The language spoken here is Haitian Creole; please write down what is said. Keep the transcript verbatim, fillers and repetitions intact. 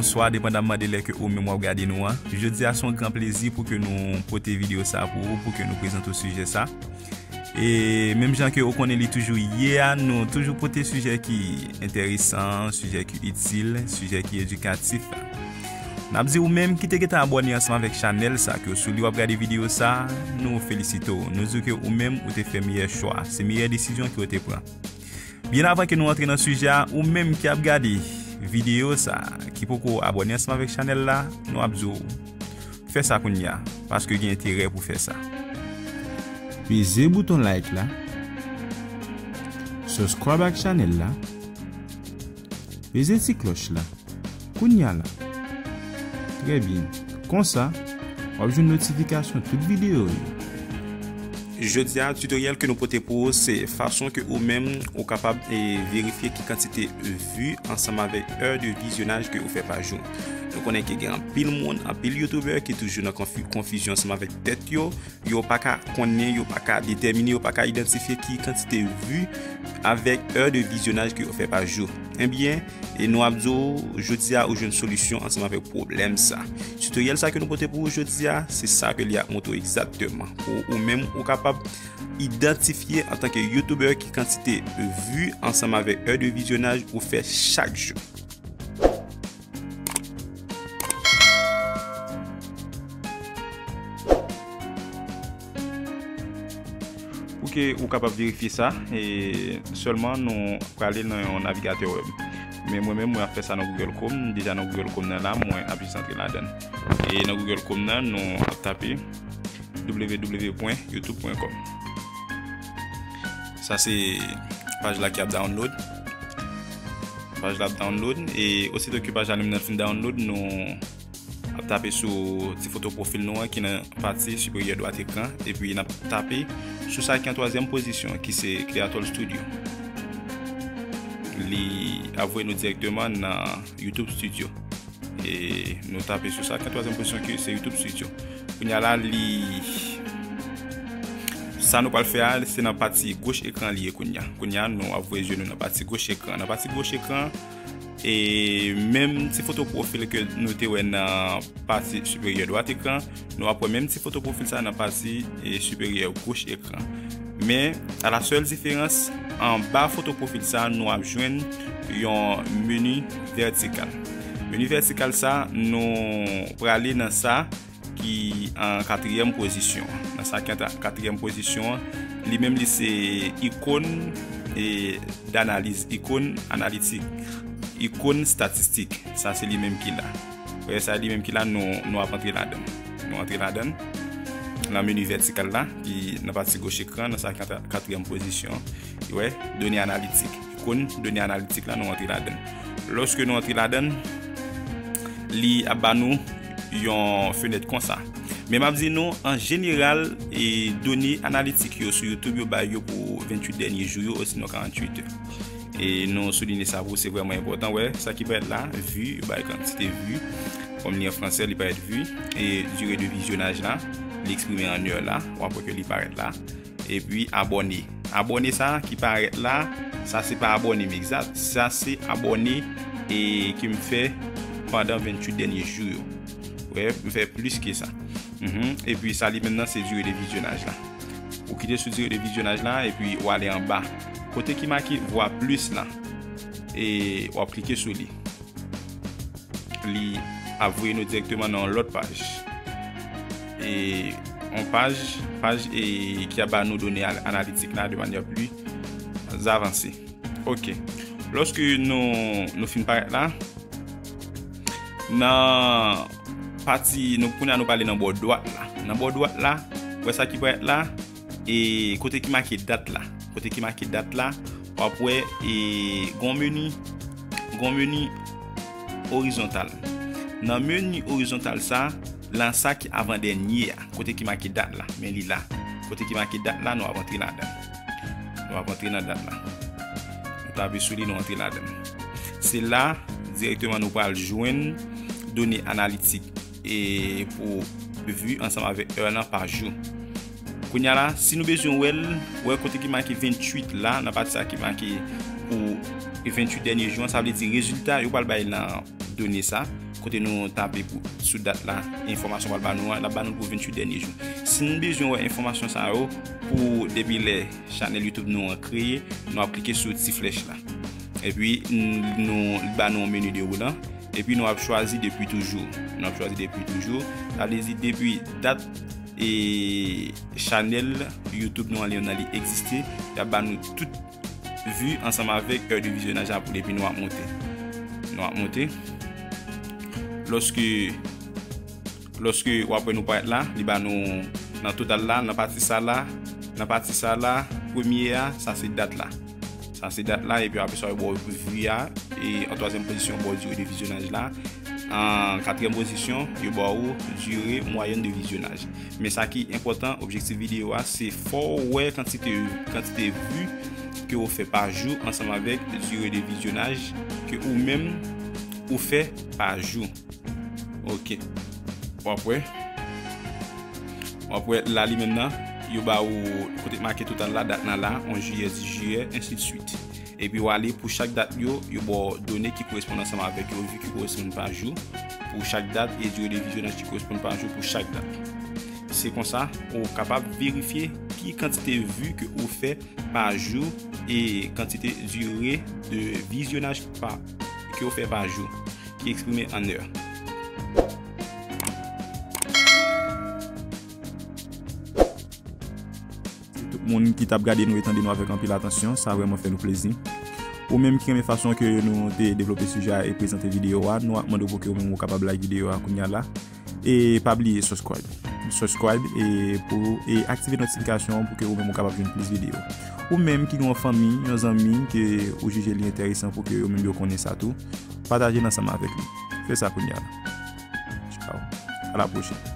swa depandamman de lè ke ou menm w ap gade nou an. Jodi a se yon gran plezi pou ke nou pote videyo sa pou ou, pou ke nou prezante w sijè sa. E menm jan ke ou konnen li toujou ye a, nou toujou pote sijè ki enteresan, sijè ki itil, sijè ki edikatif. N ap di ou menm ki te gentan abòne ansanm avèk chanèl sa, ke w sou li w ap gade videyo sa, nou felisite w. Nou di w ke ou menm ou te fè meyè chwa, se meyè desizyon ke w te pran. Byen avan ke nou antre nan sijè a, ou menm ki ap gade videyo sa, ki poko abòne ansanm avèk chanèl la, nou ap di w, fè sa kounye a, paske gen enterè pou fè sa. Peze bouton like la, subscribe ak chanèl la, peze ti klòch la, kounye a la. Trè byen. Konsa, w ap jwenn notifikasyon tout videyo yo. Jodi a, tutoriel ke nou pote pou ou, se fason ke ou menm ou kapab e verifye ki kantite vi ansanm avèk è de vizyonaj ke ou fè pa jou. Nou konnen ke gen anpil moun, anpil youtubè ki toujou nan konfi-, konfizyon ansanm avèk tèt yo. Yo pa ka konnen, yo pa ka detèmine, yo pa ka idantifye ki kantite vi avèk è de vizyonaj ke yo fè pa jou. Ebyen, e nou ap di w, jodi a, ou jwenn solisyon ansanm avèk pwoblèm sa. Tutoriel sa ke nou pote pou ou jodi a, se sa ke li ap montre w egzakteman. Pou ou menm, ou kapab idantifye antanke youtubè ki kantite vi ansanm avèk è de vizyonaj ou fè chak jou. Pou ke ou kapab verifye sa, e sèlman nou prale nan yon navigatè wèb. Men mwen menm, mwen ap fè sa nan Google Chrome. Deja nan Google Chrome nan la, mwen ap jis antre ladan l. E nan Google Chrome nan, nou ap tape w w w pwen youtube pwen kòm. Sa se paj la ki ap download. Paj la ap download. E osito ke paj la li menm nan fin download, nou ap tape sou ti foto pwofil nou an ki nan pati siperyè dwat ekran, epi n ap tape sou sa ki an twazyèm pozisyon, ki se Creator Studio. Li ap voye nou dirèkteman nan YouTube Studio. E nou tape sou sa ki an twazyèm pozisyon, ki se YouTube Studio. Kounye a la, li, sa nou pral fè a, se nan pati goch ekran li ye kounye a. Kounye a, nou ap voye zye nou nan pati goch ekran. Nan pati goch ekran, e menm ti foto pwofil ke nou te wè nan pati siperyè dwat ekran, nou ap wè menm ti foto pwofil sa nan pati, e, siperyè goch ekran. Men, a la sèl diferans, anba foto pwofil sa, nou ap jwenn yon meni vètikal. Meni vètikal sa, nou prale nan sa ki an katriyèm pozisyon. Nan sa ki an ta-, katriyèm pozisyon, li menm li se ikòn, e, danaliz, ikòn analitik, ikòn statistik. Sa se li menm ki la. Wè, sa li menm ki la, nou, nou ap antre ladan l. Nou antre ladan l. Nan meni vètikal la, ki nan pati goch ekran, nan sa ki an ta-, katriyèm pozisyon. Wè, done analitik. Ikòn done analitik la, nou antre ladan l. Lòske nou antre ladan l, li ap ba nou yon fenèt konsa. Men m ap di nou, an jeneral, e done analitik yo sou YouTube, yo bay yo pou venntuit dènye jou yo, osinon karanntuit è. E nou souliye sa pou se vrèman enpòtan. Wè, sa ki parèt la, vi, yo bay kantite vi. Kòm li an fransè, li parèt vi. E dire de vizyonaj la, li eksprime an è la, w ap wè ke li parèt la. Epi abòne. Abòne sa ki parèt la, sa se pa abòne m egzat. Sa se abòne e ke m fè pandan venntuit dènye jou yo. Wè, m fè plis ke sa. Mhm. Epi sa li menm nan se dire de vizyonaj la. Ou kite sou dire de vizyonaj la, epi w ale anba. Kote ki make vwa plis la, e w ap klike sou li. Li ap voye nou dirèkteman nan yon lòt paj. E yon paj, paj e ki ap ba nou done al-, analitik la de manyè pli avanse. Ok. Lòske nou, nou fin parèt la, nan pati, nou, kounye a nou prale nan bò dwat la. Nan bò dwat la, wè sa ki parèt la, e kote ki make dat la. Kote ki make dat la, w ap wè, e gon meni, gon meni orizontal. Nan meni orizontal sa, lan sa ki avan dènye a, kote ki make dat la, men li la. Kote ki make dat la, nou ap antre ladan l. Nou ap antre nan dat la. Nou tape sou li, nou antre ladan l. Se la, dirèkteman, nou pral jwenn done analitik e pou vi ansanm avèk è lan pa jou. Kounye a la, si nou bezwen wè l, wè kote ki make venntuit la, nan pati sa ki make pou venntuit dènye jou an, sa vle di rezilta yo pral bay nan done sa, kote nou tape pou, sou dat la, enfòmasyon pral ba nou an, l ap ba nou l pou venntuit dènye jou. Si n bezwen wè enfòmasyon sa yo, pou depi lè chanèl YouTube nou an kreye, nou ap klike sou ti flèch la. Epi n- nou ba nou yon meni de woulan. Epi nou ap chwazi depi toujou. Nou ap chwazi depi toujou. Sa vle di depi dat e chanèl YouTube nou an li menm nan li egziste, y ap ba nou tout vi ansanm avèk è de vizyonaj la pou li. Epi nou ap monte. Nou ap monte. Lòske lòske w ap wè nou parèt la, li ba nou nan total la, nan pati sa la, nan pati sa la, premye a, sa se dat la. Sa se dat la, epi apre sa, yo ba w vi a, e an twazyèm pozisyon, yo ba w dire de vizyonaj la. An katriyèm pozisyon, yo ba w dire mwayèn de vizyonaj. Men sa ki enpòtan, objektif videyo a, se fò w wè kantite, kantite vi ke w fè pa jou ansanm avèk dire de vizyonaj ke ou menm ou fè pa jou. Ok. W ap wè. W ap wè la li menm nan, yo ba ou kote make total la, dat nan la, onz jiyè, dis jiyè, ensi de swit. Epi w ale pou chak dat yo, yo ba w done ki koresponn ansanm avèk yo, vi ki koresponn pa jou pou chak dat, e dire de vizyonaj ki koresponn pa jou pou chak dat. Se konsa, ou kapab verifye ki kantite vi ke ou fè pa jou e kantite dire de vizyonaj pa, ke ou fè pa jou, ki eksprime an è. Tout moun ki t ap gade nou e tande nou avèk anpil atansyon, sa vrèman fè nou plezi. Ou menm ki renmen fason ke nou te devlope sijè a e prezante videyo a, nou ap mande w pou ke ou menm ou kapab like videyo a kounye a la. E pa bliye subscribe. Subscribe e pou e aktive notifikasyon pou ke ou menm ou kapab jwenn plis videyo. Ou menm ki gen yon fanmi, yon zanmi ke ou jije li enteresan pou ke yo menm yo konnen sa tou, pataje l ansanm avèk li. Fè sa kounye a la. Ciao. A la pwochèn.